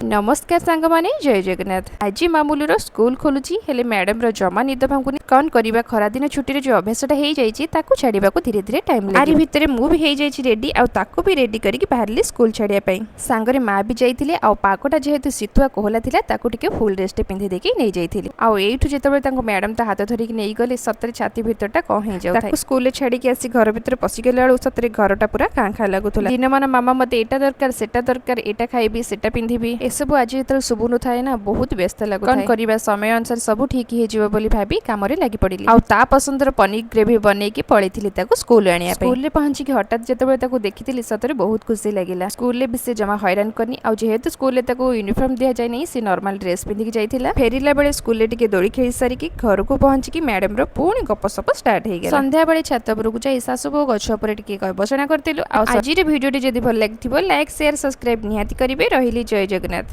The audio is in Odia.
ନମସ୍କାର ସାଙ୍ଗମାନେ, ଜୟ ଜଗନ୍ନାଥ। ଆଜି ମାମୁଲୁର ସ୍କୁଲ ଖୋଲୁଛି, ହେଲେ ମ୍ୟାଡମର ଜମା ନିଦ ଭାଙ୍ଗୁନି। କଣ କରିବା, ଖରାଦିନ ଛୁଟିରେ ଯୋଉ ଅଭ୍ୟାସଟା ହେଇଯାଇଛି, ତାକୁ ଛାଡ଼ିବାକୁ ଧୀରେ ଧୀରେ ଟାଇମ୍ ଲାଗେ। ଆରି ଭିତରେ ମୁଁ ବି ହେଇଯାଇଛି ରେଡି ଆଉ ତାକୁ ବି ରେଡି କରିକି ବାହାରିଲି ସ୍କୁଲ ଛାଡ଼ିବା ପାଇଁ। ସାଙ୍ଗରେ ମା ବି ଯାଇଥିଲେ। ଆଉ ପାଗଟା ଯେହେତୁ ଶୀତୁଆ କୋହଲା ଥିଲା, ତାକୁ ଟିକେ ଫୁଲ୍ ଡ୍ରେସଟେ ପିନ୍ଧି ଦେଇକି ନେଇଯାଇଥିଲି। ଆଉ ଏଇଠୁ ଯେତେବେଳେ ତାଙ୍କୁ ମ୍ୟାଡମ ତା ହାତ ଧରିକି ନେଇଗଲେ, ସତରେ ଛାତି ଭିତରଟା କଣ ହେଇଯାଉ। ତାକୁ ସ୍କୁଲରେ ଛାଡ଼ିକି ଆସି ଘର ଭିତରେ ପଶିଗଲା ବେଳକୁ ସତରେ ଘରଟା ପୁରା ଖାଁ ଖାଁ ଲାଗୁଥିଲା। ଦିନମାନ ମାମା, ମତେ ଏଇଟା ଦରକାର, ସେଟା ଦରକାର, ଏଇଟା ଖାଇବି, ସେଟା ପିନ୍ଧିବି, ଏସବୁ ଆଜି ଯେତେବେଳେ ଶୁଭୁନଥାଏ ନା, ବହୁତ ବ୍ୟସ୍ତ ଲାଗୁଥାଏ। କଣ କରିବା, ସମୟ ଅନୁସାରେ ସବୁ ଠିକ ହେଇଯିବ ବୋଲି ଭାବି କାମରେ ଲାଗି ପଡ଼ିଲି। ଆଉ ତା ପସନ୍ଦର ପନିର ଗ୍ରେଭି ବନେଇକି ପଳେଇଥିଲି ତାକୁ ସ୍କୁଲ ଆଣିବା ପାଇଁ। ସ୍କୁଲରେ ପହଞ୍ଚିକି ହଠାତ୍ ଯେତେବେଳେ ତାକୁ ଦେଖିଥିଲି, ସତରେ ବହୁତ ଖୁସି ଲାଗିଲା। ସ୍କୁଲରେ ବି ସେ ଜମା ହଇରାଣ କରିନି। ଆଉ ଯେହେତୁ ସ୍କୁଲରେ ତାକୁ ୟୁନିଫର୍ମ ଦିଆଯାଏ ନାହିଁ, ସେ ନର୍ମାଲ ଡ୍ରେସ୍ ପିନ୍ଧିକି ଯାଇଥିଲା। ଫେରିଲା ବେଳେ ସ୍କୁଲରେ ଟିକେ ଦୋଳି ଖେଳି ସାରିକି ଘରକୁ ପହଞ୍ଚିକି ମ୍ୟାଡମର ପୁଣି ଗପସପ ଷ୍ଟାର୍ଟ ହେଇଗଲା। ସନ୍ଧ୍ୟାବେଳେ ଛାତ ଉପରକୁ ଯାଇ ଶାଶୁ ବୋହୂ ଗଛ ଉପରେ ଟିକେ ଗବେଷଣା କରିଥିଲୁ। ଆଉ ଆଜିର ଭିଡ଼ିଓଟି ଯଦି ଭଲ ଲାଗିଥିବ, ଲାଇକ୍, ସେୟାର, ସବସ୍କ୍ରାଇବ ନିହାତି କରିବେ। ରହିଲି, ଜୟ ଜଗନ୍ନାଥ।